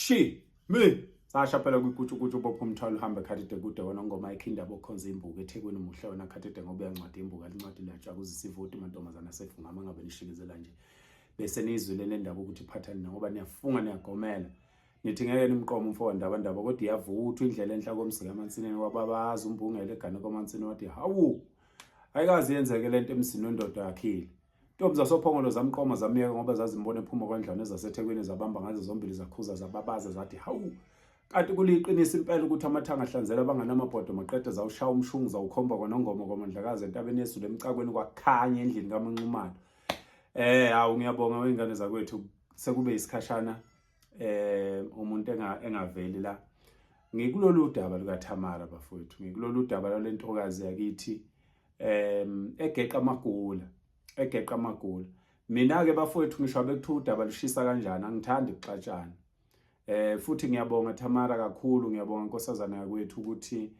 She me sasha phela kwikutshukutshu bopha umthwalo uhambe khathide kude wena ngoma ikhinda bokhonza imbuku eThekwini muhle wena khathide ngoba uyancwadi imbuku alincwadi latsha kuzisivoti mantombazana asefungama ngabe nishikezela nje bese nizwile le ndaba ukuthi phathani ngoba niyafunga niyagomela nithi ngeke nimqome umfo wandaba ndaba kodwa iyavuthwa indlela enhla komzika amansineni wababaza umbungele egane komansini wathi hawu ayikazi yenzeke lento emzini wendoda yakhile. Ntombi zasoPhongolo zamqoma zamyeka ngoba zazimbona ephuma kwandlwana ezaseThekwini zabamba ngazo zombili zakhuza zababaza zathi hawu kanti kuliqinisa impela ukuthi amathanga ahlanzela abanganamabhodo maqede zawushaya umshungu zawukhomba kwanongoma kwamandlakazi entabeni yezulu emcakweni kwakhanya endlini kaManxumalo. Eh hawu ngiyabonga wengane zakwethu sekube isikhashana umuntu engaveli la. Ngikulolu daba lukaThamara bafowethu, ngikulolu daba lwalentokazi yakithi egeqa amagula egeqa amagula mina ke bafowethu ngisho abekuthiwa udaba lushisa kanjani angithandi kuxatshana futhi ngiyabonga Thamara kakhulu ngiyabonga nkosazana yakwethu ukuthi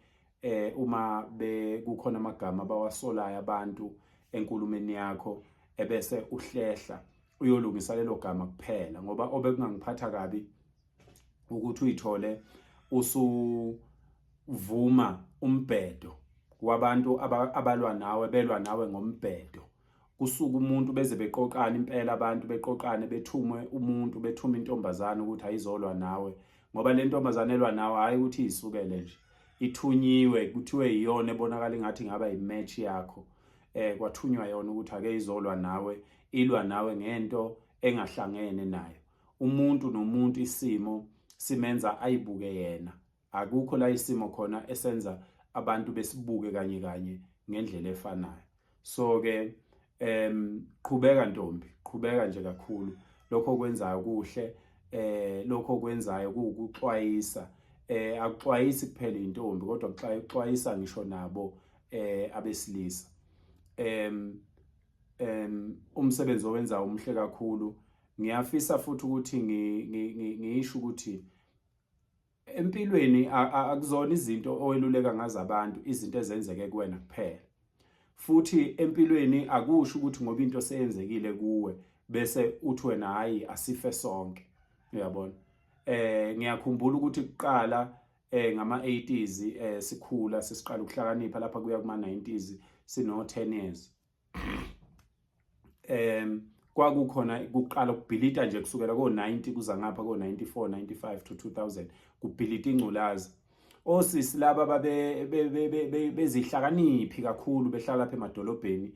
uma bekukhona amagama abawasolayo abantu enkulumeni yakho ebese uhlehla uyolungisa lelo gama kuphela ngoba obekungangiphatha kabi ukuthi uyithole usuvuma umbhedo wabantu abalwa nawe belwa nawe ngombhedo kusuka umuntu beze beqoqana impela abantu beqoqane bethumwe umuntu bethuma intombazane ukuthi ayizolwa nawe ngoba le ntombazane elwa nawe hhayi ukuthi iyisukele nje ithunyiwe kuthiwe iyona ebonakala ingathi ingaba yimatch yakho kwathunywa yona ukuthi ake izolwa nawe ilwa nawe ngento engahlangene nayo umuntu nomuntu isimo simenza ayibuke yena akukho la isimo khona esenza abantu besibuke kanye kanye ngendlela efanayo so ke qhubeka ntombi qhubeka nje kakhulu lokho okwenzayo kuhle lokho okwenzayo kuwukuxwayisa akuxwayisi kuphela intombi kodwa kuxwayisa ngisho nabo abesilisa umsebenzi owenzayo umuhle kakhulu ngiyafisa futhi ukuthi ngisho ukuthi empilweni akuzona izinto oweluleka ngazo abantu izinto ezenzeke kuwena kuphela futhi empilweni akusho ukuthi ngoba into seyenzekile kuwe bese uthi wena hayi asife sonke uyabona ngiyakhumbula ukuthi kuqala ngama 80s sikhula sesiqala ukuhlakanipha lapha kuya kuma 90s sino 10 years kwakukhona kuqala ukubhilita nje kusukela ko-90 kuza ngapha ko-94 95 to 2000 kubhilita ingculazi osisi laba babe bezihlakaniphi kakhulu behlala lapha emadolobheni.